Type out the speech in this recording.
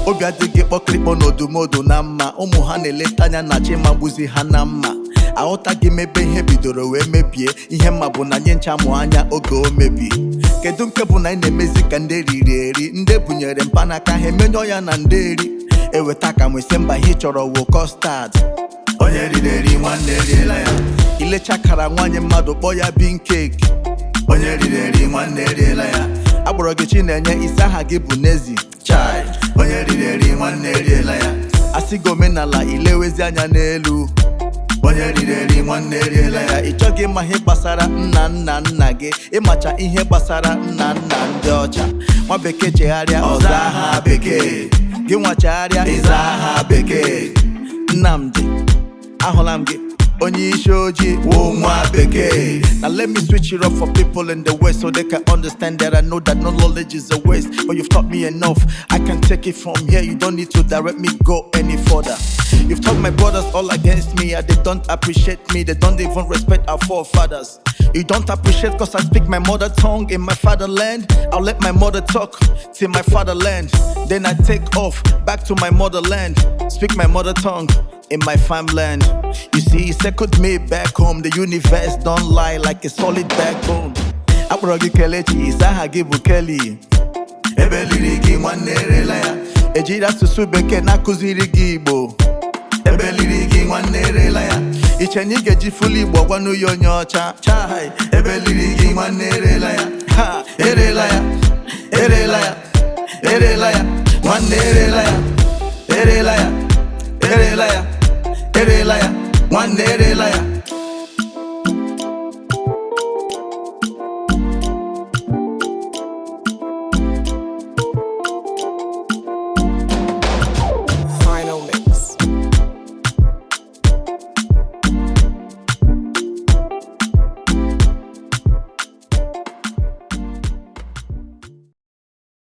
Obi adịghị kpọkịrịkpọ n'odumodu na mma. Ụmụ ha na-eleta anya na chi magbuzi ha na mma. Aghọtaghị m ebe ihe bidoro wee mebie. Ihe mma bụ na anyị ncha mụ anya oge o mebi. Kedu nke bụ na anyị na-emezi ka ndị riri eri, ndị bunyere mpanaka ha emenyọ ya na ndị eri eweta ka nwesị mba ihe ị chọrọ wụ custard. Onye riri eri, nwanne, eriela ya. Ilecha kara nwaanyị mmadụ, kpọọ ya bean cake. Onye riri eri, nwanne, eriela ya. Agbọrọ gị Chinenye, isi aha gị bụ Nezi chai. Onye riri eri, nwanne, eriela ya. Asị gị omenala, ilewezi anya n'elu. Onye riri eri, nwanne, eriela ya. Ị chọghị ịma ihe gbasara nna nna nna gị, ịmacha ihe gbasara nna nna ndị ọcha. Nwa bekee chegharịa, ọza aha bekee. Gị nwa chegharịa, ịza aha bekee. Nnamdi, ahụla m gị, onye isi ojii wụ nwa bekee. Now let me switch it up for people in the West so they can understand that I know that no knowledge is a waste. But you've taught me enough, I can take it from here. You don't need to direct me go any further. You've taught my brothers all against me, and they don't appreciate me. They don't even respect our forefathers. You don't appreciate 'cause I speak my mother tongue in my fatherland. I'll let my mother talk till my fatherland. Then I take off back to my motherland. Speak my mother tongue in my farmland. You see, second me back home. The universe don't lie like a solid backbone. Akpọrọ gị Kelechi, isi aha gị bụ Kelly. Ebe liri gị, nwanne, erela ya. Ejiri asụsụ bekee na-akụziri gị Igbo. Ebe liri gị, nwanne, erela ya. Iche na ị ga-eji fụlụ Igbo gwanụ ya onye ọcha. Chai, ebe liri gị, nwanne, erela ya. Ha, erela ya, erela ya, erela ya, nwanne, erela ya, erela ya, erela ya, erela ya, nwanne, erela ya.